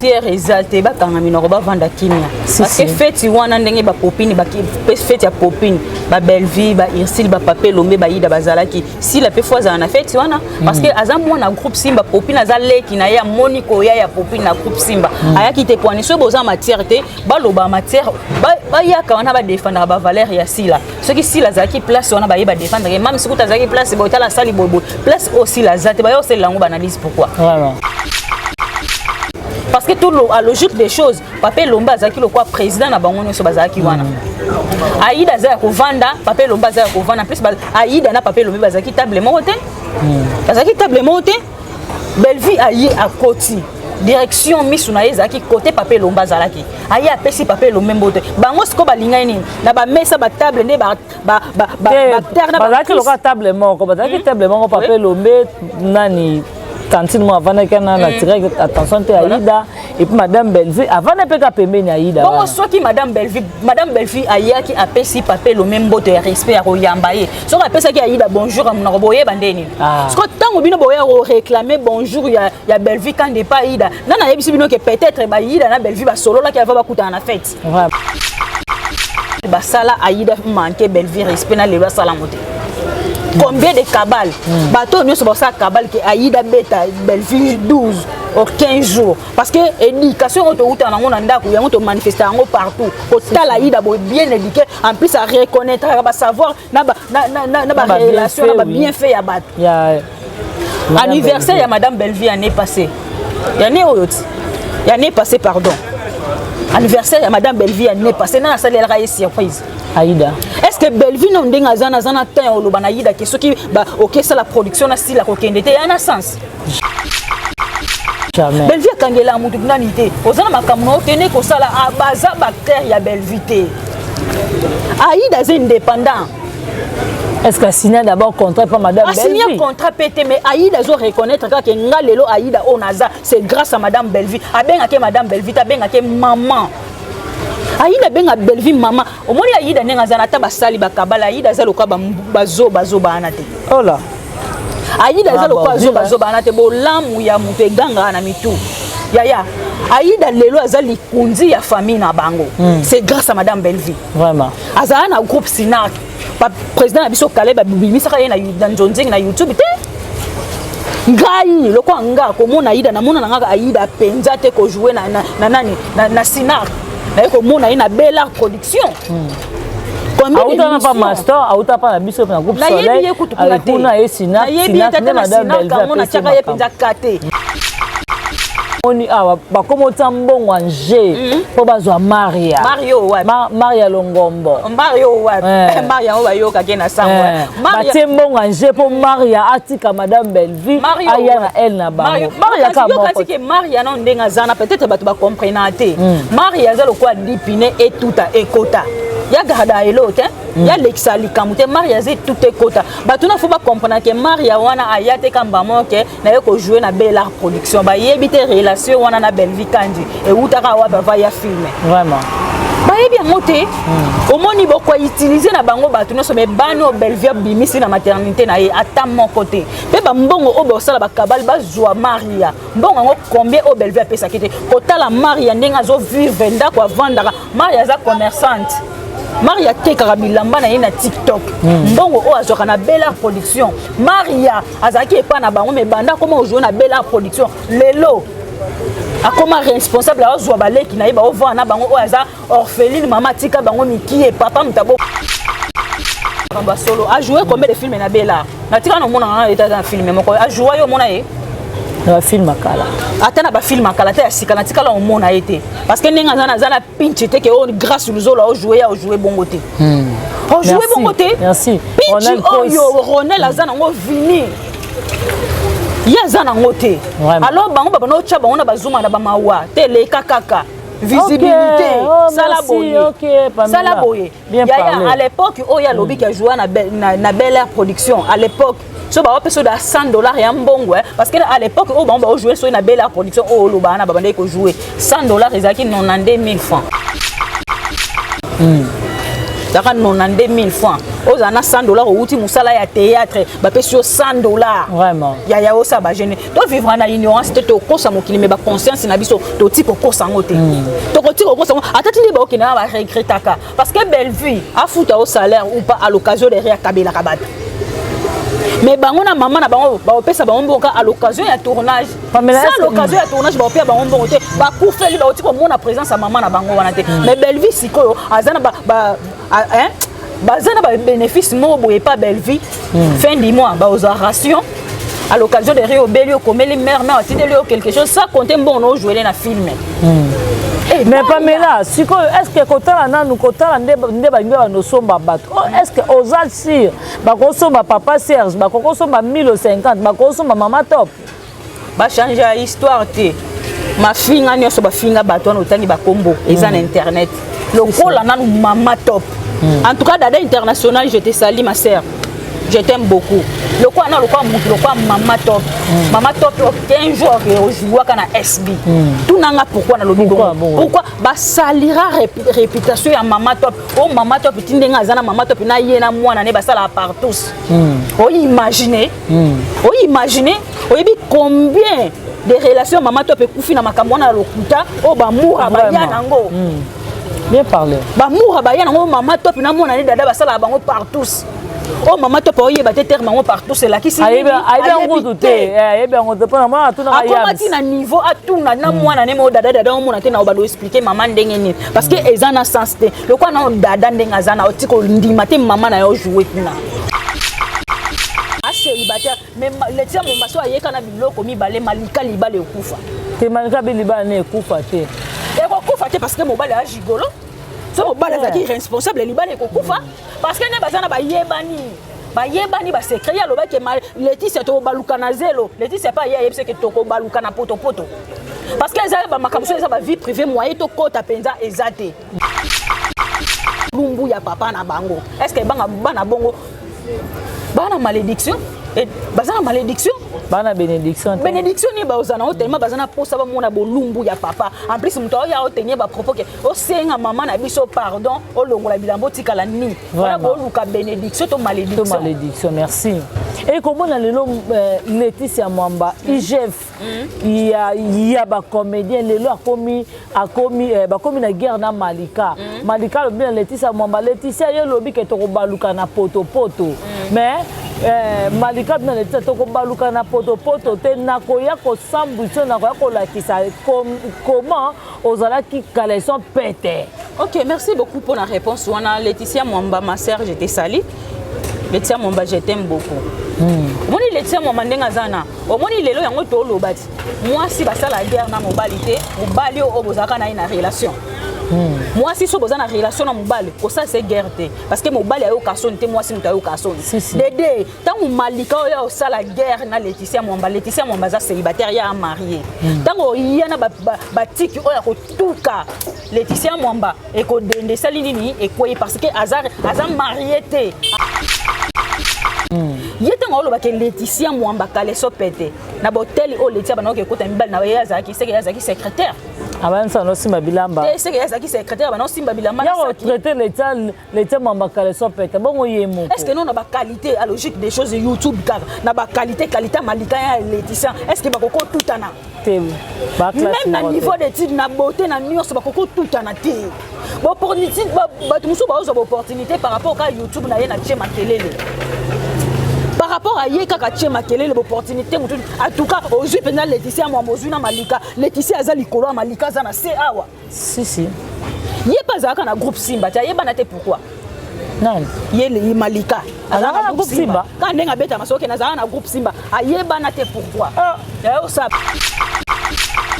Pierre eza te, bakanga minoko, bavanda kimia, parce que feti wana, ndenge bapopine, feti ya popine, babellevie, baursile, bapape Lombe, bayida bazalaki. Sila mpe fo azala na feti wana, parce que aza mwana groupe Simba. Popine aza leki na ye. Amoni koya ya popine na groupe Simba, ayaki te. Poani soki boza matière te, baloba matière, bayaka wana, badefendaka bavaleur ya Sila. Soki Sila azalaki place wana, baye badefendre mami. Sikuta azalaki place boye, tala asali boyeboye. Place oyo Sila aza te, baya osalela yango baanalyse, pourquoi? Parce que tout la logique des choses, Papa Elombe azalaki lokwa président na bango nyonso bazalaki wana. Aida aza ya kovanda, Papa Elombe aza ya kovanda. Plus Aida na Papa Elombe bazalaki table moko te, bazalaki table moko te. Bellevie aye, akoti direction, misu na ye ezalaki kote Papa Elombe azalaki. Aye, apesi Papa Elombe mbote. Bango sikoyo balingani nini na bamesa, batable nde baacteur na bazalaki lokola table moko, bazalaki table moko. Papa Elombe, nani, tantine mo avandaki wana na tiraki attention te. Aida et puis madame Bellevue avanda mpe ka pembeni Aida. Bongo soki madame Bellevue ayaki, apesi Papa Elombe mbote ya respect ya koyamba ye, soki apesaki Aida bonjour ya monoko, boyeba nde nini? Siko ntango bino boya koréclame bonjour ya Bellevue kande epa Aida, nga nayebisi bino ke peut-être baida na Bellevue basololaki avant bakutana na fête. Basala Aida manque Bellevue respect na lelo asalango te. Combien de cabale? Bato nyonso basala cabale ke Aida beta Bellevue 12 ou 15 jours, parce que éducation oyo toutaka nango na ndako, yango tomanifeste yango partout. Kotala Aida boye, bien éduqué, en plus areconnaître basavoir na barelation, na babienfait ya bato. Anniversaire ya madame Bellevue année passée, année oyo ti, année passée, pardon, anniversaire ya madame Bellevue année passée, nana asalelaka ye surprise? Aida. Est ce que Bellevue no ndenge aza na temps ya oloba na Aida ke soki okesala production na sila, kokende te, ya na sens? Jamais. Bellevue akangela motu nani te. Oza na makambo na okende kosala, baza baacteur ya Bellevue te. Aida aza indépendant. Est-ce que signé d'abord contrat par madame? Asigné contrat pe te, mais Aïda azo reconnaître kaka nga lelo Aïda oyo naza, c'est grâce à madame Bellevue. Abengaki madame Bellevue te, abengaki maman. Aïda abenga Bellevue mama. Omoni Aïda ndenge aza na, ata basali bakabala, Aïda aza lokola bazobazoba wana te. Ola. Aïda aza lokola azobazoba wana te. Bolamu ya moto egangaka na mitu. Yaya, Aïda lelo aza likunzi ya famille na bango. C'est grâce à madame Bellevue. Vraiment. Azala na groupe Sinac, président na biso Kaleb abimisaka ye na nzonzingi na YouTube te. Ngai lokola nga komona Aida, namona na ngaka Aida mpenza te kojouer na nani, na Sinac. Naye komona ye na Belart Production. Auta na pa master, auta pa na biso na groupe Soleil. Nayebi ye kutu kuna te. Kuna ye Sinac. Nayebi ye tata na Sinac yango, natiaka ye mpenza ka te. Moni awa bakoma otia mbongo anje mpo bazwa Maria. Mario wapi? Maria Longombo. Mario wapi? Maria oyo bayokaki na sango? Batie mbongo anje mpo Maria atika madame Bellevue, aya na ele na bango. Maria ka moko ke Maria no ndenge aza na, peut-être bato bacomprena te. Maria aza lokola dipine, etuta ekota ya garda elo te, ya lekisa likambo te. Maria aza etuta ekota. Bato na fo bacomprena ke Maria wana aya te kamba moke naye kojouer na Belart Production. Bayebi te relation wana na Bellevue Kandi ewutaka wapi ava ya film. Vraiment. Bayebi yango te. Omoni, bokoutiliser na bango bato nyonso, me bani oyo Bellevue abimisi na maternité na ye, ata moko te. Mpe bambongo oyo bosala bakabali, bazwa Maria, mbongo yango combien oyo Bellevue apesaki te? Kotala Maria ndenge azovivre, ndako avandaka, Maria aza commerçante. Maria atekaka bilamba na ye na TikTok. Mbongo oyo azwaka na Belart Production, Maria azalaki epa na bango, me banda akoma ojouer na Belart Production, lelo akoma responsable, azwa baleki na ye, baovanda na bango. Oyo aza orpheline, mama atika bango mikie, papa moto abo makambo ya solo. Ajoue combien de film na Belart? Natika na omonaka na eta na film moko ajoue, yo omona ye? Na bafilm akala. Ata na bafilm akala te, ya sika natikala omona ye te, parce que ndenge aza na pinche te ke oyo Grâce Luzolo aojoue, ya ojoue bongo te, ojoue bongo te. Merci. Pinchi oyo Ronel aza nango, vini ye aza nango te. Alors bango babanda otya bango na bazuma na bamawa te, leka kaka visibilité. Oh, sala boye, sala boye. Yaya, à l'époque oyo alobiki ajoua na Bel Air Production, à l'époque so baopesa oyo da 100 $ ya mbongo, parce que à l'époque oyo bango baojoue soki na Bel Air Production oyo oloba wana, babandaki kojouer 100 $ ezalaki 92 000 francs. Ezalaka 92 000 francs. Ozala na 100 $, outi mosala ya théâtre, bapesi yo 100 $. Vraiment. Yaya, osala bajeûne. Tovivre na ignorance te, tokosa mokili, me baconscience na biso toti kokosa yango te. Tokoti kokosa yango ata ti nde baokende na baregretaka, parce que Bellevue afuta o salaire ou pas, à l'occasion de rien akabelaka bato. Mais bango na mama na bango, baopesa bango mbongo à l'occasion ya tournage. Pamela, Sans l'occasion ya tournage, baopesa bango mbongo te. Bakufeli, bauti komona présence ya mama na bango wana te. Mais Bellevue sikoyo aza na hein? Baza na babénéfice moko boye pa Bellevue. Fin du mois bazwa ration. À l'occasion de rien, obeli, okomeli mare, mare atindeli yo quelque chose, sans compter mbongo na ojouele na film. Eh, Mais Pamela, sikoyo, est ce que kotala nanu, kotala nde balingi banosomba bato? Oh, est ce que oza sûr bakosomba papa Serge, bakokosomba 1050, bakosomba mama Top? Bachange ya histoire te. Mafinga nyonso bafinga bato wana, otangi bakombo, eza na internet. Lokola nanu mama Top, en tout cas Dada International, je te salue, ma sœur, je t'aime beaucoup. Lokola na lokola motu lokola mama Top, mama Top 15 jours ojouaka na SB. Tunanga pourquoi nalobi Pourquoi? bongo. Bongo? Pourquoi basalira réputation ya mama Top? O mama Top ti ndenge aza na mama Top na ye na mwana ne basalaka partout. Oimagine, oimagine, oyebi combien de relations mama Top ekufi na makambo wana ya lokuta oyo bamura baya nango? Bien parlé. Bamura baya nango. Mama Top na mwana ne Dada basalaka bango partout. Oyo mama Top oyeba te terme yango partout elakisi nini? Ayebi yango kutu te. Ayebi yango te mpona mwana atunaka. Akoma ti na niveau atuna na mwana ne mo Dada. Dada omona te na obanda oexpliquer mama ndenge nini, parce que eza na sens te. Lokola na Dada ndenge aza na oti kondima te mama na yo joue kuna acélibataire. Mais Letia Mombaso ayeka na biloko mibale. Malika, libala ekufa. Te, Malika be libala ne ekufa te. Ekokufa te, parce que mobali aya gigolo. So mobali azalaki irresponsable, libala ekokufa, parce que nde baza na bayebani, bayebani basecret. Ye alobaki Leticia tokobaluka na zelo. Leticia mpe aye ayebisi ke tokobaluka na potopoto, parce que eza bamakambo so eza bavie privée. Moye tokɔta mpenza eza te. Lumbu ya papa na bango, est ce que banga bana bongo bana malédiction? Baza na malédiction. Bana bénédiction te. Bénédiction nini bazala nango? Tellement baza na posa bamona bolumbu ya papa. En plus moto aoya otenir bapropos ke osenga mama na biso pardon, olongola bilamba, otikala nini wana? Boluka bénédiction to to malédiction? Malédiction, merci. E komona lelo Leticia Mwamba, IGF ya bacomédien, lelo akomi bakomi na guerre na Malika. Malika alobi na Leticia Mwamba, Leticia ye olobi ke tokobaluka na potopoto. Mais Malika alobi na Leticia, tokobaluka na potopoto te, nakoya kosambwisa, nakoya kolakisa comment ozalaki caleçon pete. Ok, merci beaucoup pour la réponse wana. Laetitia Mwamba, ma sœur, je te salue. Laetitia Mwamba, je t'aime beaucoup. Omoni Laetitia Mwamba ndenge aza na, omoni lelo yango toloba ti mwasi basala guerre na mobali te. Mobali oyo bozalaka na ye na relation, mwasi so boza na relation na mobali, kosala se guerre te, parce que mobali ayoka soni te, mwasi moto ayoka soni. Si, si. Dede, ntango Malika oyo osala guerre na Laetitia Mwamba, Laetitia Mwamba aza célibataire, ya amarié. Ntango oya na batiki oyo ya kotuka Laetitia Mwamba, ekodende esali nini? Ekwei, parce que aza marié te ye. Ntango olobaki Laetitia Mwamba caleçon pete na boteli oyo Laetitia bandaki ekota mibali na ye, azalaki seke ye azalaki secrétaire. Abanisa nosimba bilamba. Te, seke ye azalaki secrétaire, bana osimba bilamba na ya saki. Kotraiter Leticia Mwamba caleçon pete bongo ye moko. Est ce que non, na baqualité à logique des choses, YouTube kaka na baqualité, qualité ya Malika, ya Laetitia, est ce que bakoki otutana? Te. Même na niveau d'étude, na beauté, na nyonso, bakoki otutana te. Baopportunité, bato mosusu baozwa baopportunité par rapport kaka YouTube na ye na tie makelele, par rapport à ye kaka tie makelele, baopportunité motu. En tout cas ozwi mpenza Laetitia Mwamba, ozwi na Malika. Laetitia aza likolo ya Malika, aza na se awa. Si, si. Ye mpe azalaka na groupe Simba te, ayebana te pourquoi. Nani? Ye Malika. Azalaka na groupe Simba? Kaka ndenge abetama soki nazalaka na groupe Simba, ayebana te pourquoi. Osala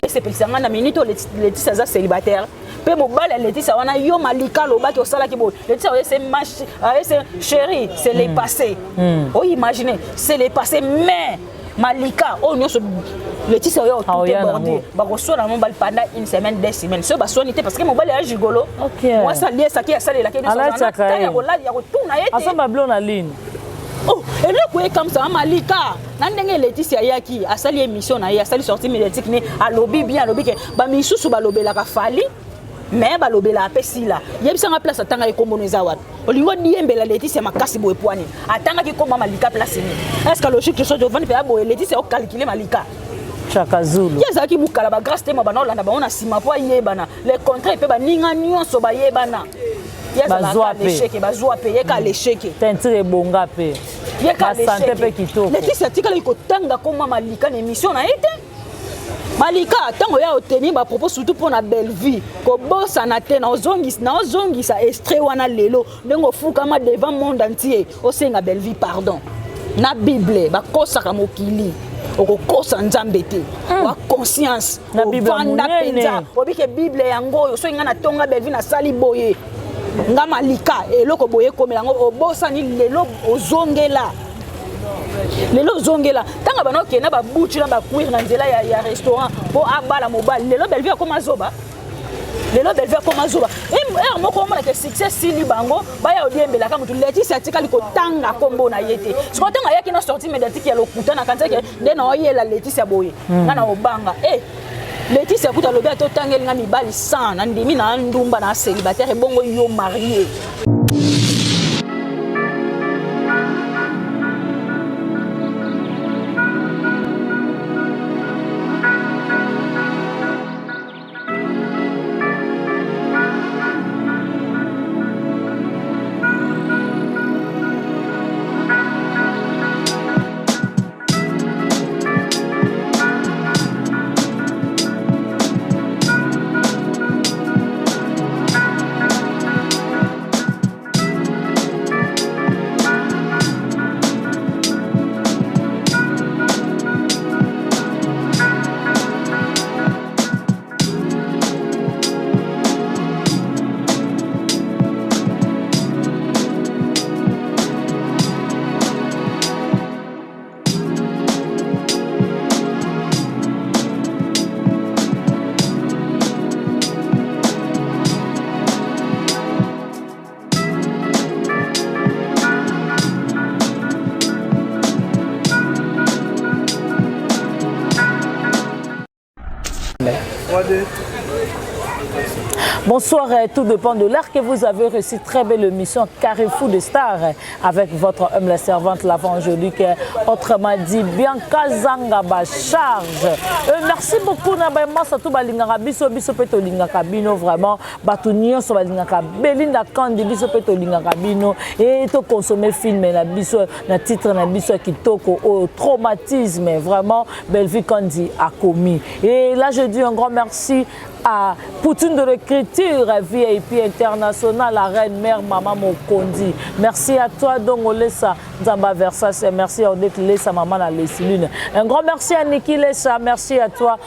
esepelisa ngai na minute oyo Letisia aza célibataire mpe mobali ya Letisia wana, yo Malika alobaki osalaki boye. Letisia oyese chéri, c'est le passé. Oimagine, c'est le passé. Mais Malika oyo nyonso Letisia oyo tout Aoya débordé, nango. Bakoswana mobali pendant une semaine, 2 semaines, soki baswani te, parce que mobali ya gigolo. Mwasi aliesaki, asalelaki nyonso, aza na Alatiaka temps ye. ya kotuna ye te. Asomba bilo na ligne. Oh, eloko ekamwisaka Malika na ndenge Letisi ayaki asali émission na ye, asali sortie médiatique ne, alobi bien, alobi ke bamisusu balobelaka Fali. Mais balobelaka mpe Sila. Yebisanga place atangaki kombono eza wapi? Olingi odiembela Leticia makasi boye pwani atangaki komba Malika place nini? Est ce que logique soki ovandi mpenza boye, Leticia ocalcule Malika? Chaka Zulu. Ye azalaki mokala bagrâce te, ma bana olanda bango na nsima mpo ayebana. Le contraire mpe baninga nyonso bayebana. Ye azalaka lesheke, bazwa mpe ye ka lesheke. Teinture ebonga mpe. Ye ka Basante mpe kitoko. Leticia atikalaki kotanga komba Malika na émission na ye te. Malika, ntango ya oteni bapropos surtout mpo na Bellevue, kobosana te naozongisa extrait wana lelo, ndenge ofukama devant monde entier osenga Bellevue pardon na Bible. Bakosaka mokili, okokosa Nzambe te. Wa conscience. Na Bible ya ovanda monene. Mpenza obike Bible yango oyo, soki ngai natonga Bellevue, nasali boye, nga Malika eloko boye ekomela yango. Obosani lelo, ozongela lelo, ozongela ntango bana okende babutu na bacuir na nzela ya restaurant mpo abala mobali. Lelo Bellevue akoma zoba, lelo Bellevue akoma zoba. Heure moko omonaka succès sili bango baya odiembelaka motu. Leticia atikali kotanga nkombo na ye te. Sikoyo ntango ayaki na sortie médiatique ya lokuta, na kanisaki nde na oyela Leticia boye, nga na obanga e Leticia kuta alobi ata otangeli nga mibali 100, na ndimi na ndumba na célibataire, ebongo yo marie. Bonsoir, tout dépend de l'heure que vous avez reçu. Très belle émission Carrefour de Stars avec votre homme, la servante, l'avangélique, autrement dit Bianca Zanga ba charge. Merci beaucoup na ba masa tout balingaka biso, biso pe tolingaka bino vraiment. Bato nyonso balingaka Belinda Kandi, biso pe tolingaka bino et to consommer film na biso na titre na biso ya kitoko oyo Traumatisme. Vraiment Bellevue Kandi a commis. Et là je dis un grand merci à Poutine de l'écriture, VIP international, la reine mère Maman Mokondi. Merci à toi, Dongolesa Nzamba Versas. Merci à Odette Lesa, Maman la Lesilune. Un grand merci à Niki Lesa. Merci à toi,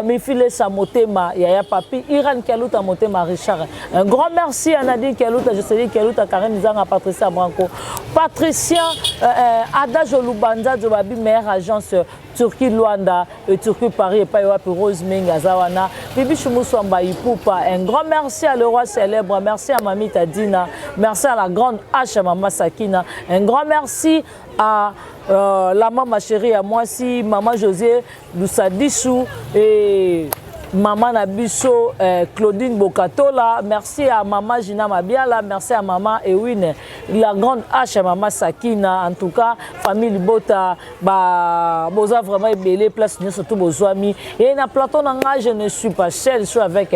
Mifi Lesa Motema, Yaya Papi, Iran Kaluta Motema, Richard. Un grand merci à Nadine Kaluta, Jocelyne Kaluta, Karen Zanga, Patricia Branco, Patricia Ada Jolubanza, Jobabi, meilleure agence Turquie Luanda et Turquie Paris et wapi Rose Menga Zawana, Bibi Chumuswamba Ipupa. Un grand merci à le roi célèbre, merci à Mami Tadina, merci à la grande H à Mama Sakina, un grand merci à la maman chérie à moi si Maman José Lusadisu et Maman Nabiso Claudine Bokatola, merci à Maman Gina Mabiala, merci à Maman Ewine, la grande H à Maman Sakina. En tout cas famille Libota ba boza vraiment ebele place nyonso tout bozwami. Et na plateau na nga je ne suis pas seule, je suis avec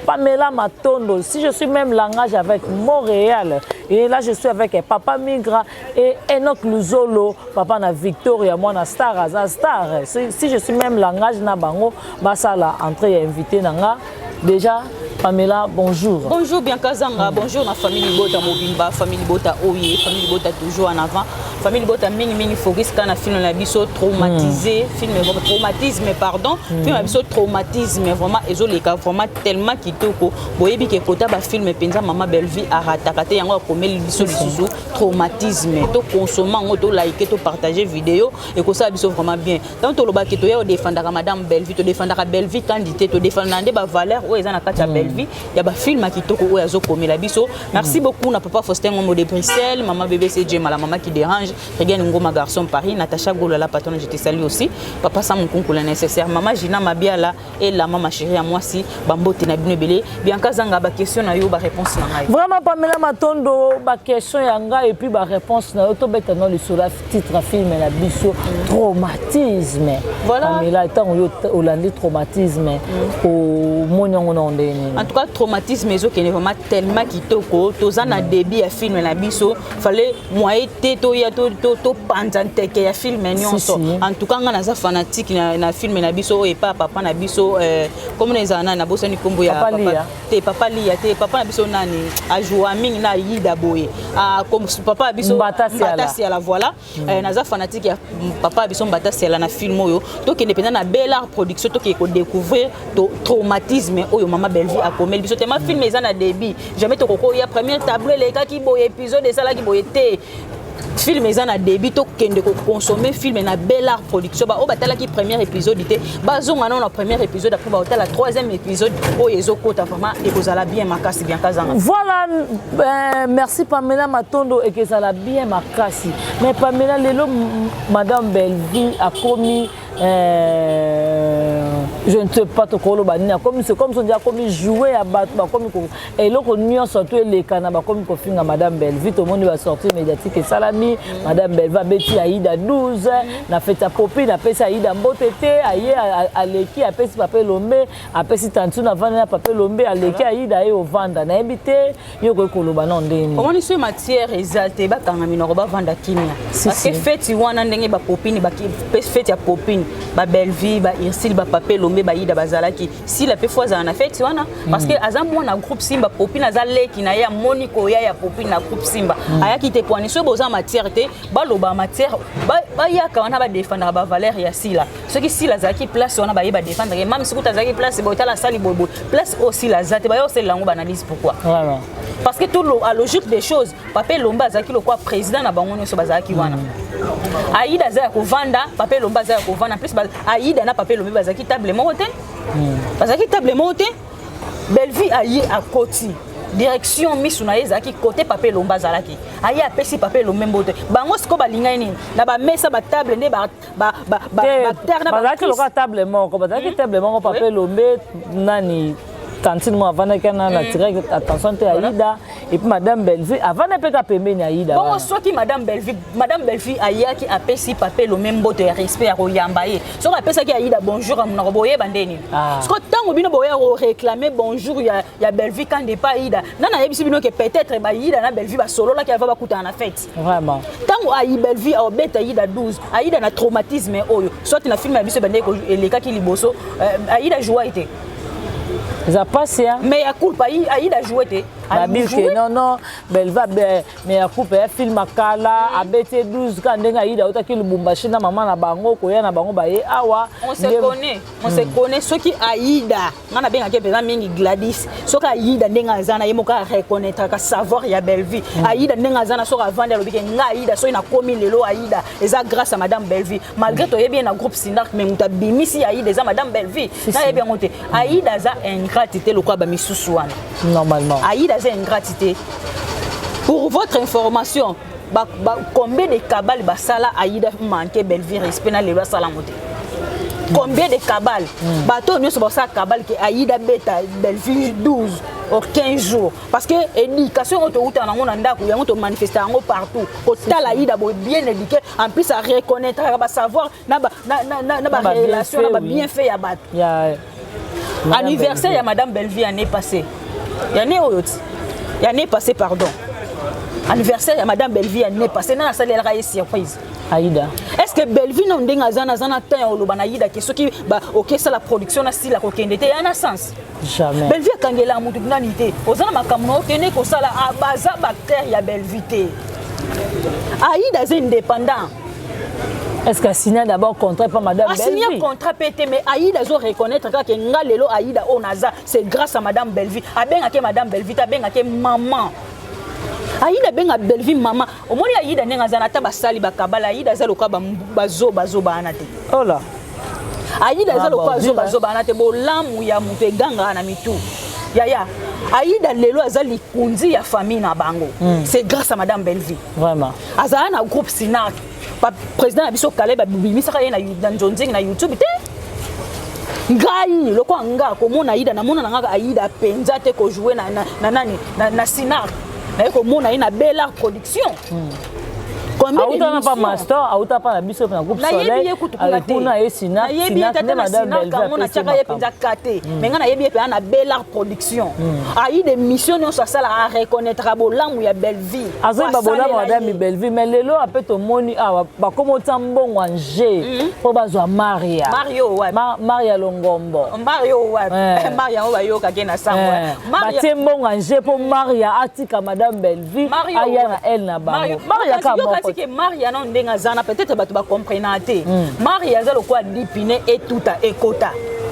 Pamela Matondo, si je suis même langage avec Montréal, et là je suis avec Papa Migra et Enoch Luzolo, papa na Victoria, moi na star aza star. Si je suis même langage na bango basala entrée ya invité na nga. Déjà Pamela, bonjour. Bonjour Bianca Zanga, bonjour na famille Libota mobimba, famille Libota oye, famille Libota toujours en avant. Famille Libota mingi mingi focus kana film na biso traumatisé, film traumatisme pardon, film na biso traumatisme vraiment ezoleka vraiment tellement kitoko. Boyebi ke kota ba film penza Mama Bellevue arataka te, yango akomeli biso lisusu traumatisme. To consommer ngo, to liker, to partager vidéo et ko ça biso vraiment bien. Tant to lobaki to ya défendaka Madame Bellevue, to défendaka Bellevue Kandi te, to défendaka nde ba valeur oyo eza na kati ya Bellevue. Bellevue ya bafilm ya kitoko oyo azokomela biso. Merci beaucoup na papa Faustin Ngombo de Bruxelles, mama BBC Jema, la mama qui dérange, Regan Ngoma, garçon Paris, Natacha Gola, la patronne, je te salue aussi, papa Sam Nkunku, la nécessaire, mama Gina Mabiala et la mama chérie ya mwasi, bambote na bino ebele. Bianca Zanga, baquestion na yo, baréponse na ngai. Vraiment, Pamela Matondo, baquestion ya ngai et puis baréponse na yo. Tobeta no lisolo ya titre film na biso, Traumatisme. Voilà. Pamela, ntango yo olandi Traumatisme, omoni yango na ndenge nini? En tout cas, Traumatisme ezokende vraiment tellement kitoko. Toza na début ya film na biso, fallait moyen te toya topanza nteke ya film nyonso. Si, si. En tout cas, nga naza fanatique na film na biso oyo epa papa na biso, komona ezala nani, nabosani nkombo ya Papa Lia. Te, papa Lia te, papa na biso nani ajoua mingi na Yida boye. Ah, comme papa na biso Mbata Siala. Mbata Siala, voilà. Naza fanatique ya papa na biso Mbata Siala na film oyo. Tokende mpenza na Bel Art Production, tokende kodécouvrir traumatisme oyo mama Bellevue akomeli biso. Tema film eza na début, jamais tokokoya premier tableau elekaki boye, épisode esalaki boye te. Film eza na début, tokende kokonsommer film na Bel Art Production. Baoyo batalaki premier épisode te, bazonga nano na premier épisode, après baotala troisième épisode oyo ezokota. Vraiment ekozala bien makasi, bien kazanga. Voilà, merci Pamela Matondo, ekezala bien makasi. Mais Pamela, lelo madame Bellevue akomi, je ne sais pas tokoloba nini, akomi, c'est comme si on dit akomi jouet ya bato, bakomi eloko nyonso to elekana, bakomi kofinga madame Bellevue. Tomoni basortie médiatique esalami, madame Bellevue abeti Aida 12 na fête ya Popine, apesi Aida mbote te, aye aleki, apesi papa Elombe, apesi tantine avanda na papa Elombe, aleki Aida aye ovanda. Nayebi te, yo okoki koloba na ndenge nini? Omoni, soki matière eza te, bakanga minoko, bavanda kimia. Si, parce que si. Feti wana, ndenge bapopine, fête ya Popine, babellevie, baursile, bapapa Elombe, bayida bazalaki, Sila mpe fo azala na fête wana, parce que aza mwana groupe Simba. Popine aza leki na ye, amoni koya ya Popine na groupe Simba, ayaki te. Pwani soki boza matière te, baloba matière, bayaka wana, badefendaka bavaleur ya Sila. Soki Sila azalaki place wana, baye badefendaka mami. Soki azalaki place boye, tala asali boyeboye, place oyo Sila aza te, baya osalela yango baanalyse, pourquoi? Vraiment. Parce que tout à logique des choses, papa Elombe azalaki lokwa président na bango nyonso bazalaki wana. Aida aza ya kovanda, papa Elombe aza ya kovanda. En plus, Aida na papa Elombe bazalaki table moko te, bazalaki table moko te. Bellevue aye, akoti direction, misu na ye ezalaki côté papa Elombe azalaki. Aye, apesi papa Elombe mbote. Bango sikoyo balingai nini na bamesa, batable nde te bacteur na bazalaki baactrice. Lokola table moko, bazalaki table moko, papa Elombe, nani, tantine mo avandaki wana na tiraki attention te, Aida, et puis madame Bellevue avanda mpe ka pembeni ya Aida Bongo wana. Soki madame Bellevue ayaki, apesi papa Elombe mbote ya respect ya koyamba ye, soki apesaki Aida bonjour ya monoko, boyeba nde nini? Ah. Siko ntango bino boya koréclame bonjour ya Bellevue kande pa Aida, nani ayebisi bino ke peut-être baida na Bellevue basololaki avant bakutana na fête? Vraiment. Ntango ayi Bellevue aobeta Aida 12, Aida na traumatisme oyo, soit na film ya biso ebandeki elekaki liboso, Aida joua te. Eza pasi ya Mais ya culpa, Aida joue te. Babike non non, Bellevue, mais ya coupe ya film akala, abeti ye 12 ka ndenge Aida autaki Lubumbashi na mama na bango, koya na bango baye awa. On se connaît, on se connaît. Soki Aida, nga nabengaki mpenza mingi Gladys, soki Aida ndenge aza na ye moko areconnaîtraka savoir ya Bellevue. Aida ndenge aza na, soki avandi, alobi ke nga Aida, soki nakomi lelo Aida, eza grâce à madame Bellevue. Malgré toyebi ye na groupe Sinark, mais moto abimisi Aida eza madame Bellevue. Nayebi yango te, Aida aza ingrate te lokola bamisusu wana. Normalement. Aida aza ingrate te. Pour votre information, combien de cabale basala Aida manqué Bellevue respect na lelo asalango te? Combien de cabale? Bato oyo nyonso basala cabale ke Aida beta Bellevue 12 or 15 jours, parce que éducation oyo toutaka nango na ndako, yango tomanifeste yango partout. Kotala Aida boye, bien éduqué, en plus areconnaîtraka basavoir na barelation na babienfait ya bato. Ya Anniversaire ya madame Bellevue année passée, ya année oyo ti, ya année passée, pardon, anniversaire ya madame Bellevue année passée, nana asalelaka ye surprise? Aida. Est ce que Bellevue na ndenge aza na temps ya koloba na Aida ke soki okesala production na sila, kokende te, ya na sens? Jamais. Bellevue akangela motu nani te. Oza na makambo na okende kosala, baza baacteur ya Bellevue te. Aida aza indépendant. Est-ce qu'elle signe d'abord contrat par madame Asigné Bellevue? Contrat pe te, mais Aïda azo reconnaître kaka nga lelo Aïda oyo naza, c'est grâce à madame Bellevue. Abengaki madame Bellevue te, abengaki maman. Aïda abenga Bellevue mama. Omoni Aïda ndenge aza na, ata basali bakabala, Aïda aza lokola bazobazoba wana te. Oh là. Aïda aza Ah, lokola bon, azobazoba wana te. Bolamu ya moto egangaka na mitu. Yaya Aïda lelo aza likunzi ya famille na bango. C'est grâce à madame Bellevue. Vraiment. Azala na groupe Sinac, président na biso Kaleb abimisaka ye na nzonzingi na YouTube te. Ngai lokola nga komona Aïda, namona na ngaka Aïda mpenza te kojouer na nani, na Sinac. Naye komona ye na Bellart Production. Auta na pa master, auta pa na biso na groupe Soleil. Nayebi ye kutu kuna te. Kuna ye Sinac. Nayebi ye tata na Sinac yango, natiaka ye mpenza ka te. Mais ngai nayebi ye mpenza na Bellart Production. Ayi de mission nyonso asala, areconnaîtra bolamu ya Belleville. Azoyeba bolamu madame Belleville, mais lelo ape tomoni awa bakoma otia mbongo anje mpo bazwa Maria. Mario wapi? Maria Longombo. Mario wapi? Maria oyo bayokaki na sango? Batie mbongo anje mpo Maria atika madame Belleville, aya na ele na bango. Maria ka moko. Ke Maria nano ndenge aza na, peut-être bato bacomprena te. Maria aza lokola dipine, etuta ekota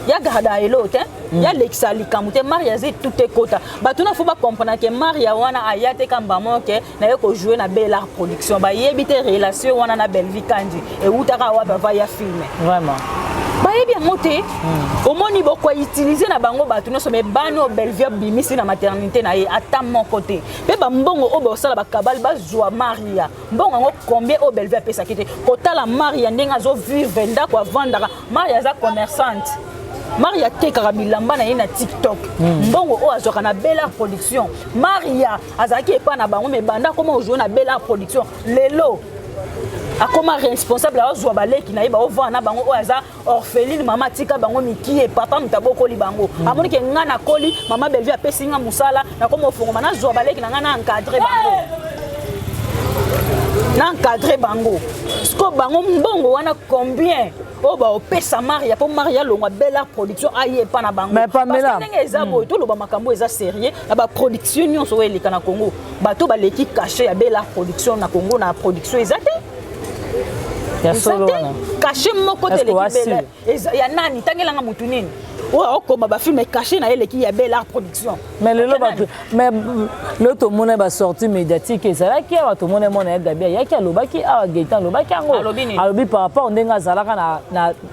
ya garda elo te, ya lekisa likambo te. Maria aza etuta ekota. Bato na faut bacomprendre ke Maria wana aya te kamba moko ke naye kojouer na Bellart Production. Bayebi te relation wana na Bellevue Kandi eutaka wapi ava ya film. Vraiment. Bayebi yango te. Omoni, bokoutiliser na bango bato nyonso, mais bana oyo Bellevue abimisi na maternité na ye, ata moko te. Mpe bambongo oyo baosala bakabale, bazwa Maria, mbongo yango combien oyo Bellevue apesaki te? Kotala Maria ndenge azovivre, ndako avandaka. Maria aza commerçante, Maria atekaka bilamba na ye na TikTok. Mbongo oyo azwaka na Bellart Production, Maria azalaki epa na bango, mais banda akoma ojouer na Bellart Production, lelo akoma responsable, azwa baleki na ye, baovanda na bango. Oyo aza orpheline, mama atika bango mikie, papa moto abokoli bango. Amoni ke nga nakoli, mama Bellevue apesi nga mosala, nakoma ofongoma, nazwa baleki na nga, na encadre bango, na encadre bango. Siko bango mbongo wana combien oyo baopesa Maria mpo Maria alongwa Bellart Production, aye epa na bango? Mais Pamela, Parce que ndenge eza boye, toloba makambo eza sérieux. Na baproduction nyonso oyo eleka na Congo, bato baleki cachet ya Bellart Production na Congo na production eza te. Ya Eza solo te. wana. Cachet moko te Est-ce que eleki wasi? Bella ya nani? Tangelanga motu nini oyo aokoma bafilm, cachet na ye eleki ya Bellart Production? Mais lelo bato, mais lelo tomona basortie médiatique ezalaki awa, tomona mwana ya Gabi ayaki, alobaki awa, Gaëtan alobaki yango. Alobi nini? Alobi par rapport ndenge azalaka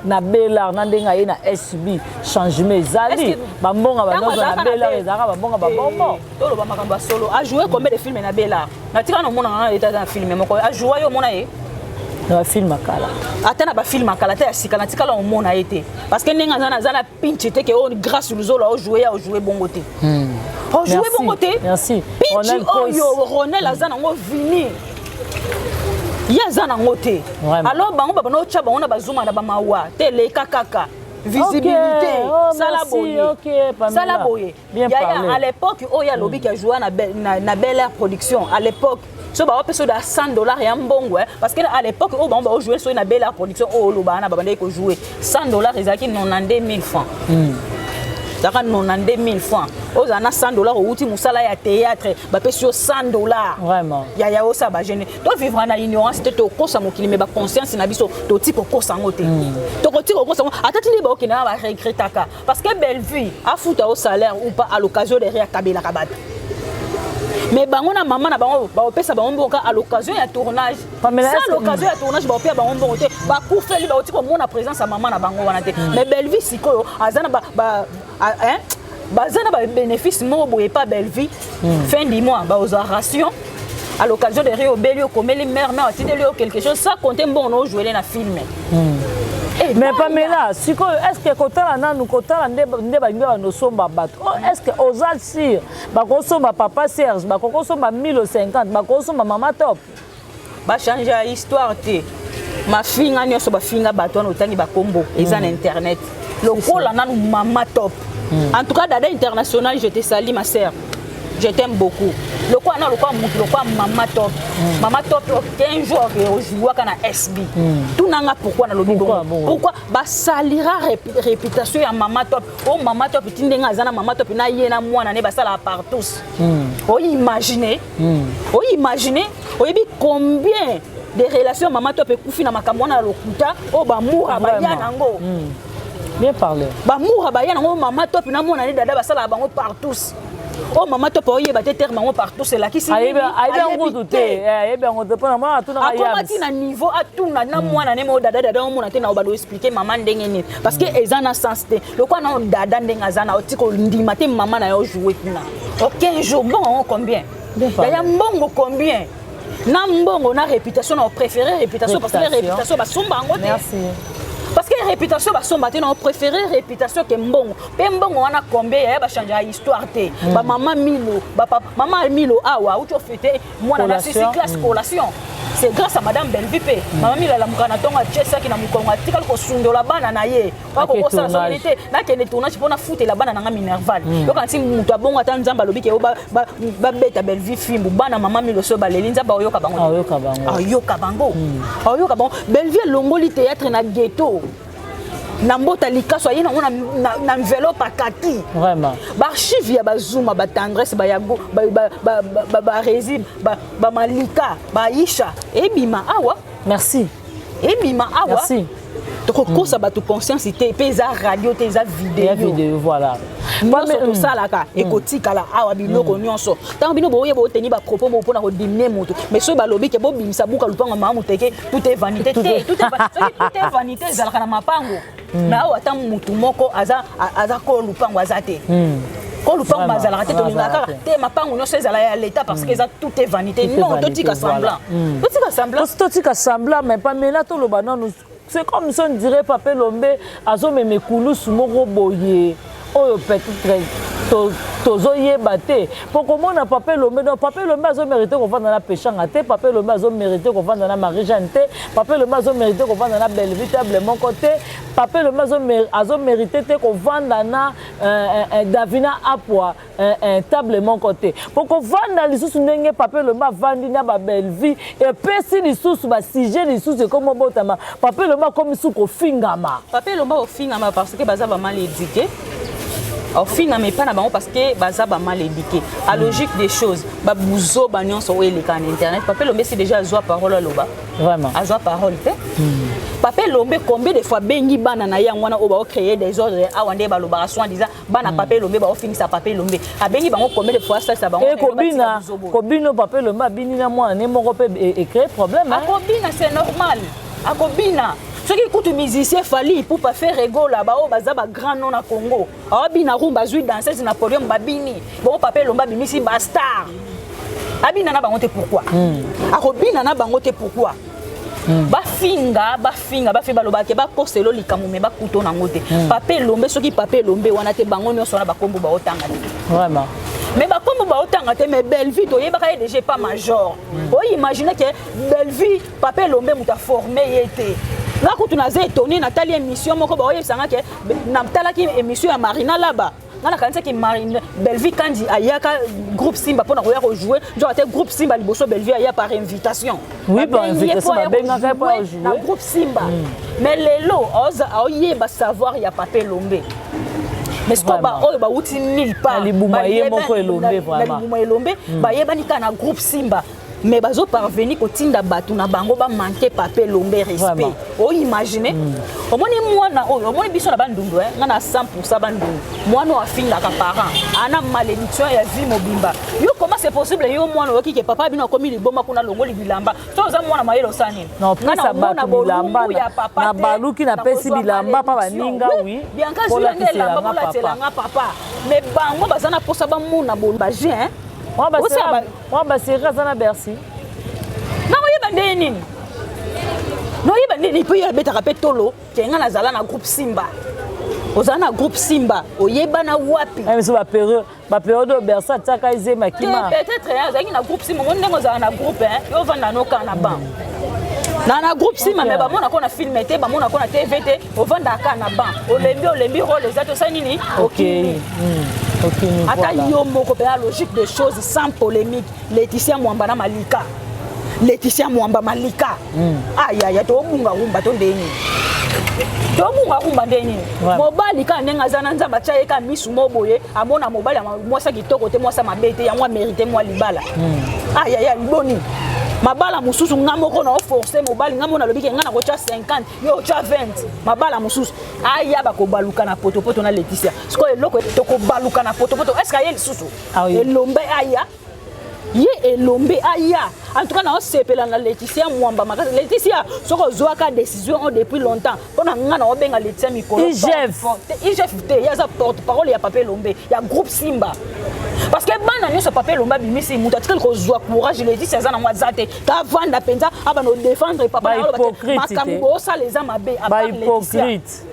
na Bellart na ndenge aye na SB, changement ezali. Bambonga Ntango banozwa na azalaka na Bellart ezalaka bambonga babonbon. Toloba makambo ya solo. Ajoue combien de film na Bellart? Natika na omona nga eta na film moko ajoue, yo omona ye? Na bafilm akala. Ata na bafilm akala, ata ya sika, natikala omona ye te, parce que ndenge aza na, aza na pinche te ke oyo Grâce Luzolo aojoue, ya ojoue bongo te, ojoue Merci. bongo te. Merci. Pinchi Ronel Kos. oyo Ronel aza nango, vini ye aza nango te. Vraiment. Alors bango babana otya bango na bazuma na bamawa te, leka kaka visibilité. Oh, Sala merci, boye. ok, Pamela. Sala boye. Bien Yaya, parlé. à l'époque oyo alobi ke ajoua na Bel Air Production, à l'époque so baopesa oyo da 100 $ ya mbongo, parce que à l'époque oyo bango baojoue soki na Bel Air Production oyo oloba wana, babandaki kojouer 100 $ ezalaki 92 000 francs, ezalaka 92 000 francs. Ozala na 100 $, outi mosala ya théâtre, bapesi yo 100 $. Vraiment. Yaya, osala bagene, tovivre na ignorance te, tokosa mokili, mais baconscience na biso toti kokosa yango te, tokoti kokosa yango ata tindi baokende na baregretaka, parce que Bellevue afuta o salaire ou pas, à l'occasion de rien akabelaka bato. Mais bango na mama na bango, baopesa bango mbongo à l'occasion ya tournage. Pamela, Sans est-ce que- l'occasion ya tournage, baopesa bango mbongo te. Bakufeli, bauti komona présence ya mama na bango wana te. Mais Bellevue sikoyo aza na hein, baza na babénéfice moko boye pa Bellevue. Fin du mois bazwa ration, à l'occasion de rien obeli, okomeli mare, mare atindeli yo quelque chose, sans compter mbongo na ojouele na film. Eh, Mais Maria, Pamela, sikoyo est ce que kotala nanu, kotala nde balingi banosomba bato, oh, est ce que oza sûr bakosomba papa Serge, bakokosomba 1050, bakosomba mama Top? Bachange ya histoire te. Mafinga nyonso bafinga bato wana, otangi bakombo eza na internet, lokola nanu mama Top. En tout cas, Dada International, je te salue, ma sœur, je t'aime beaucoup. Lokola na lokola mutu lokola mama Top, mama Top 15 jours ojouaka na SB. Tunanga pourquoi nalobi Pourquoi bongo. Bongo? Pourquoi basalira réputation ya mama Top? O mama Top ti ndenge aza na mama Top na ye na mwana ne basalaka partout. Oimagine, oimagine, oyebi combien de relation mama Top ekufi na makambo wana ya lokuta oyo bamura baya Vraiment. nango? Bien parlé. Bamura baya nango, mama Top na mwana ne Dada basalaka bango partout. Oyo mama to oyeba te terme yango partout, elakisi. Ayebi yango kutu te, ayebi yango te, mpona mwana atunaka. Akoma ti na niveau atuna na mwana ne mo dada dada, omona te na obanda oexpliquer mama ndenge nini, parce que eza na sens te. Lokola na dada ndenge aza na oti kondima te, mama na yo joue kuna o 15 jours, mbongo yango combien? Yaya, mbongo combien? Na mbongo na réputation, na opréféré réputation, parce que réputation basomba yango te. Parce que réputation basomba te, na opréféré réputation ke mbongo. Mpe mbongo wana combien, yaya? Bachange ya histoire te. Bamama Milo, mama Milo awa auti ofêter mwana na sisi classe collation, c'est grâce à madame Bellevue. Mpe mama Milo alamuka na ntongo, atie saki na mokongo, atikali kosundola bana na ye, akokosala soki te nakende tournage mpo nafutela bana nanga minerval. Yoka nti moto abongo, ata Nzambe alobi ke babeta Bellevue fimbu, bana mama Milo so baleli, Nzambe aoyoka bango, ayoka bango, aoyoka bango. Bellevue elongoli théâtre na ghetto na mbota likaso, aye nango na enveloppe akati. Baarchive ya bazuma, batendresse, bayago, baresi, bamalika, baisha ebima awa. Merci. Ebima awa. Tokokosa bato conscience te, mpe eza radio te, eza video. Voilà. Nyonso tosalaka ekotikala awa. Biloko nyonso, ntango bino boyeba oteni bapropos mo mpona kodiminuer moto, mais soki balobi ke bobimisa buka lupango mama moteke, tout est vanité te. Soki tout est vanité ezalaka na mapango, mais awa ata motu moko aza kolo lupango aza te. Ko lupango bazalaka te, tolingaka kaka te mapango nyonso ezala ya l'État, parce que eza tout est vanité. Non, totika semblant, totika semblant. Totika semblant. Mais Pamela, toloba nanu, c'est comme si on dirait Papa Elombe azomema ekulusu moko boye oyo peut-être tozoyeba te, mpo komona Papa Elombe. Donc Papa Elombe azomérite kovanda na Peshanga te, Papa Elombe azomérite kovanda na Marie Jeanne te, Papa Elombe azomérite kovanda na Bellevue table moko te, Papa Elombe azomérite te kovanda na Davina Apwa table moko te, mpo kovanda lisusu ndenge Papa Elombe avandi na babellevue epesi lisusu basujet lisusu ekomi obotama. Papa Elombe akomi su kofingama. Papa Elombe ofingama parce que baza bamal éduqué. Ofingama epai na bango parce que baza bamal éduqué. À logique des choses, babuzoba nyonso oyo eleka na internet, Papa Elombe si déjà azwa parole, aloba. Vraiment. Azwa parole te. Papa Elombe combien de fois bengi bana na ye yango wana oyo baocréer désordre awa, nde balobaka soi-disant bana Papa Elombe baofingisa Papa Elombe, abengi bango combien de fois asalisa bango? Kobina, kobina, Papa Elombe abini na mwana ne moko mpe ecrée problème. Akobina, c'est normal, akobina. Soki kutu musicien Fally Ipupa, Ferre Gola, baoyo baza bagrand nom na Congo, aobina rumba, azwi danseuse na podium, babini bongo. Papa Elombe abimisi bastar, abina na bango te. Pourquoi akobina na bango te? Pourquoi? Bafinga, bafinga, bafinga, balobaka bakoselo likambo, me bakuto nango te. Papa Elombe, soki Papa Elombe wana te, bango nyonso wana bakombo baotanga te. Mais bakombo baotanga te. Mais Bellevue, toyebaka ye déjà pas major. Oimagine ke Bellevue, Papa Elombe moto aforme ye te. Nga kutu naza étonné, natali émission moko, baoyebisanga ke natalaki émission ya Marina Laba. Nga nakanisaki Marine, Bellevue Kandi ayaka groupe Simba mpona koya kojouer, nzoka te. Groupe Simba liboso, Bellevue aya par invitation. Oui, par invitation, babengaka ye mpo ajouer na groupe Simba. Mais lelo aoyeba savoir ya Papa Elombe, mais sikoyo baoyo bawuti nulle part. Libuma ye moko Elombe, vraiment. Na libuma Elombe, bayebani kaka na groupe Simba, mais bazoparvenir kotinda bato na bango bamanke Papa Elombe respect. Oimagine, omoni mwana oyo, omoni biso na Bandundu, nga na 100 Bandundu, mwana oyo afingaka parent ana malédiction ya vie mobimba. Yo, comment c'est possible? Yo mwana oyoki ke papa bino akomi liboma kuna, longoli bilamba, so oza mwana mayele, osala nini? Napesa bato bilamba, na baluki, napesi bilamba mpa baninga. Oui. Bianca, zwilanga elamba, bolatelanga papa. Mais bango baza na mposa bamona bagien. Mwa basérie aza na Bercy. Nakoyeba ndenge nini? Noyeba ndenge nini? Mpo ye abetaka mpe tolo ke nga nazala na groupe Simba. Ozala na groupe Simba, oyebana wapi? Biso bapériode oyo Bercy atiaka ezema kima. Peut-être azalaki na groupe Simba. Omoni ndenge ozala na groupe, yo ovanda noka na ban na groupe Simba, mais bamonako na film te, bamonako na TV te, ovandaka na ban, olembi, olembi rôle eza te, osali nini? Okimi. Ata yo moko mpenza, logique de choses, sans polémique, Laetitia Mwamba na Malika, Laetitia Mwamba, Malika, ayaya, tobunga rumba to ndenge nini? Tobunga rumba ndenge nini? Mobali kaka ndenge aza na Nzambe atya ye kaka misu mo boye, amona mobali, mwasi kitoko te, mwasi mabe te, yango amérite mwa libala. Ayaya, liboni. Mabala mosusu, nga moko na oforce mobali, nga moko nalobi ke nga nakotya 50, yo otya 20. Mabala mosusu aya, bakobaluka na potopoto na Leticia. Sikoyo eloko tokobaluka na potopoto, est-ce aye lisusu? Ah oui. Elombe aya, ye Elombe aya. En tout cas, naosepela na Leticia Mwamba makasi. Leticia, soki ozwaka décision oyo depuis longtemps, mpo na nga naobenga Leticia mikolo. IGF. IGF te, ye aza porte parole ya Papa Elombe, ya groupe Simba, parce que bana nyonso Papa Elombe abimisi, moto atikali kozwa courage Leticia aza nango aza te. Kavanda mpenza, abana odéfendre papa na aloba te. Bahypocrite te. Makambo boosala eza mabe, à part Leticia. Bahypocrite,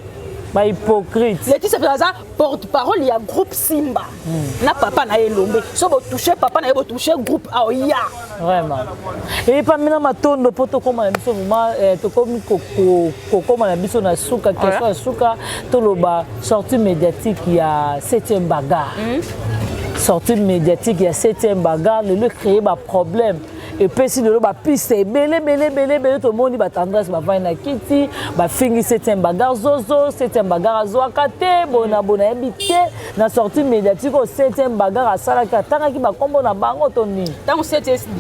bahypocrite. Leticia mpe aza porte parole ya groupe Simba na papa na ye Elombe. So botouche papa na ye, botouche groupe aoya. Vraiment, eyepamina matondo mpo tokóma na biso vraiment, tokomi kokóma na biso na suka. Question ya suka, toloba sortie médiatique ya 7e bagarre. Sortie médiatique ya 7e bagarre lelo ecréé baproblème, epesi lelo bapiste ebele ebele ebele ebele. Tomoni batendresse bavandi na kiti, bafingi 7e bagarre zozo, 7e bagarre azwaka te bona bona, yebi te. Na sortie médiatique oyo 7e bagarre asalaki, atangaki bakombo na bango to nini? Ntango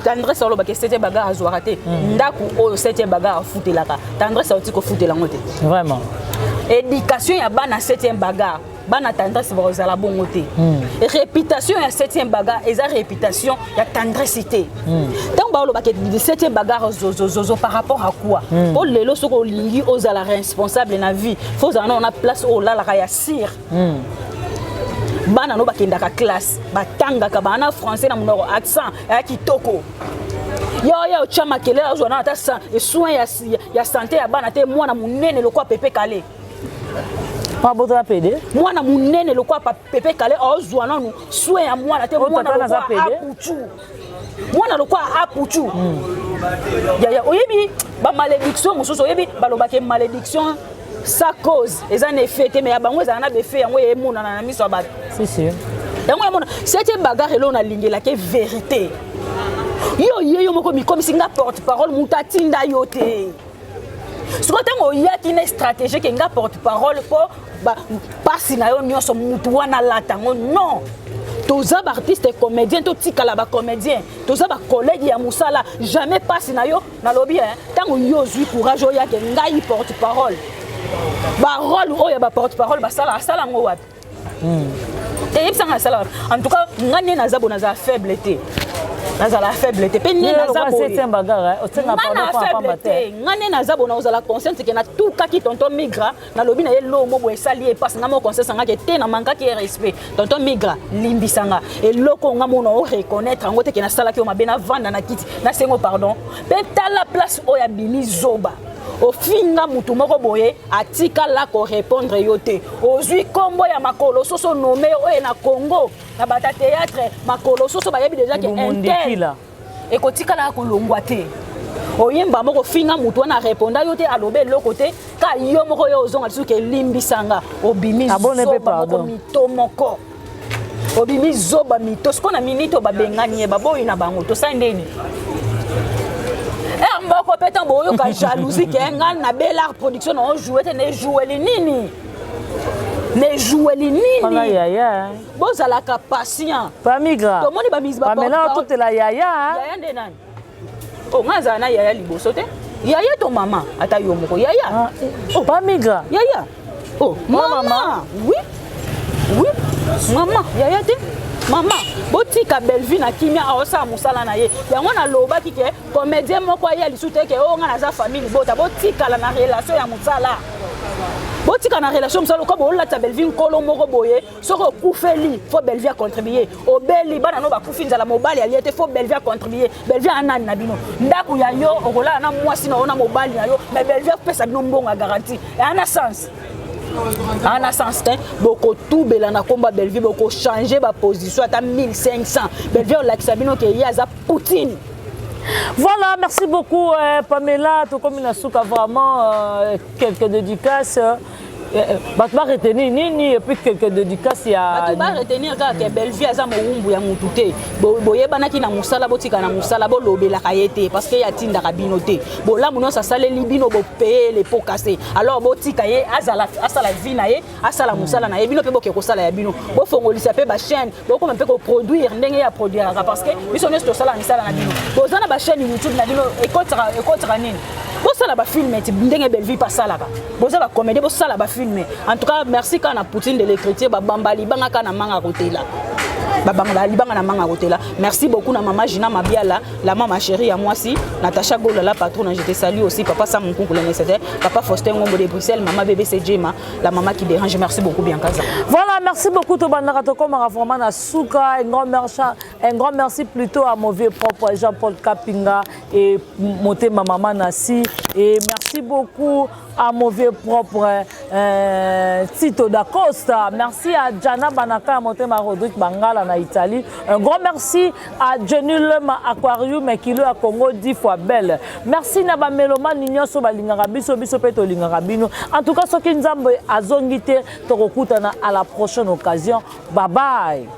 Tendresse alobaki 7e bagarre azwaka te, ndako oyo 7e bagarre afutelaka, Tendresse auti kofutela yango te. Vraiment. Éducation ya bana 7e bagarre, bana Tendresse bakozala bongo te. Réputation ya 7e bagarre eza réputation ya Tendresse te. Ntango balobaka 7e bagarre zozozozo, par rapport à quoi? Mpo lelo soki olingi ozala responsable na vie, fo ozala nao na place oyo olalaka ya sire. Bana no bakendaka classe, batangaka, baa na français na monoko, accent ya kitoko. Yo ya otya makelele, azwa nano ata soin ya santé ya bana te. Mwana monene lokwa Pepe Kale. Mabotala pede. Mwana monene lokwa Pepe Kale ozwa nanu soin ya mwana te. Oyo mwana tata naza lokwa pede. Apuchu, mwana lokwa Apuchu. Yaya, oyebi bamalédiction mosusu, oyebi balobaka malédiction sa cause eza na effet te, mais ya bango ezala na baeffet, yango emonana na miso ya bato. Si si. Yango yamona septième bagarre, eloko nalingelaki vérité, yo ye yo moko mikomisi nga porte parole, moto atinda yo te. Sikoyo ntango oyaki na stratégie ke nga porte parole mpo pasi na yo nyonso mutu wana alata yango, non. Toza baartiste comédien, totikala bacomédien, toza bacollègue ya mosala. Jamais pasi na yo nalobi. Ntango yo ozwi courage oyake ngai porte parole, barole oyo ya baporte parole basala, asala yango wapi? Eyebisanga asala wapi? En tout cas, nga nde naza bo, nazala faible te, nazala faible te mpe nde naza boye. Septième bagarre osenga nga na pardon faible pamba te. Te. Nga nde naza bona, ozala consciente ke natukaki tonton Migra, nalobi na ye lomo boye, esali ye mpasi. Nga moko conscience angaki te, namankaki ye respect. Tonton Migra, limbisanga. Eloko nga mona oreconnaître yango te ke nasalaki yo mabe, navanda na kiti, nasengo pardon. Mpe tala place oyo abimi zoba, ofinga mutu moko boye, atikala korépondre yo te. Ozwi nkombo ya makolo soso nome oyo na Congo, na bata théâtre, makolo soso bayebi déjà ke intel Mundikila. Ekotikala kolongwa te. Oyemba moko, finga mutu wana, areponda yo te, aloba eloko te. Ka yo moko yo ozonga lisusu ke elimbisanga, obimi Abone mpe zoba moko. Pardon. Mito moko, obimi zoba mito. Sikoyo na minute oyo babengani ye, baboyi na bango, tosali ndeni ere moko mpe ntango boyoka jalousie ke ngai na Belart Production na ojoue te, na ejoueli nini? Na ejoueli wana nini? Yaya. Bozalaka patient. Pamigra. Tomoni bamisi. Pamela ototela yaya. Yaya nde nani? O ngai azala na yaya liboso te. Yaya to mama, ata yo moko yaya. Ah, Pamigra. Yaya, oh mama, mama. Oui, mama, yaya te, mama. Botika Bellevue na kimia, aosala mosala na ye. Yango nalobaki ke comédien moko aya lisusu te ke oyo ngai naza famille libota. Botikala na relation ya mosala, botika na relation mosala. Oka boolata Bellevue nkolo moko boye, soki okufeli, fo Bellevue acontribue. Obeli, bana no bakufi nzala, mobali alie te, fo Bellevue acontribue. Bellevue anani na bino? Ndako ya yo, okolala na mwasi na yo na mobali na yo, mais Bellevue apesa bino mbongo ya garantie, eya na sens? Ana sens te. Bokotubela na komba Bellevue, bokochange baposition ata 1500. Bellevue olakisa bino ke ye aza Poutine. Voilà, merci beaucoup Pamela. Tokomi na suka vraiment, quelques dédicaces. Bato baretenir nini? Et puis quelques dédicaces ya Bato baretenir kaka ke Bellevue aza mowumbu ya mutu te. Boyebanaki na mosala, botika na mosala, bolobelaka ye te parce que ye atindaka bino te. Bolamu nyonso asaleli bino, bopeye le pot cassé. Alors botika ye azala, asala vie na ye, asala mosala na ye. Bino mpe boke kosala ya bino, bofongolisa mpe bachaîne, bokoma mpe koproduire ndenge ye aproduiraka, parce que biso nyonso tosala misala na bino. Boza na bachaîne YouTube na bino, ekotaka nini? Bosala bafilm ti ndenge Bellevue mpe asalaka. Boza bacomédie, bosala bafilm. En tout cas, merci kaka na Poutine de l'écriture. Babamba libanga kaka na manga kotela, babanga libanga na manga kotela. Merci beaucoup na mama Gina Mabiala, la mama chérie ya mwasi Natacha Gola, la patronne, je te salue aussi. Papa Sam Nkunku, le nécessaire, papa Faustin Ngombo de Bruxelles, mama BBC Jema, la maman qui dérange. Merci beaucoup, Bianca. Voilà, merci beaucoup. Tobandaka, tokomaka vraiment na suka. Un grand merci, un grand merci plutôt à mon vieux propre Jean-Paul Kapinga et Motema Mama Nassi. Et merci beaucoup à mon vieux propre Tito da Costa. Merci à Jana Banaka, Motema Rodrigue Bangala na Italie. Un grand merci à Jenny Lema Aquarium Kilo à Congo 10 fois belle. Merci na ba mélomane nyonso balingaka biso, biso pe tolingaka bino. En tout cas, soki Nzambe azongi te, tokokutana à la prochaine occasion. Bye bye.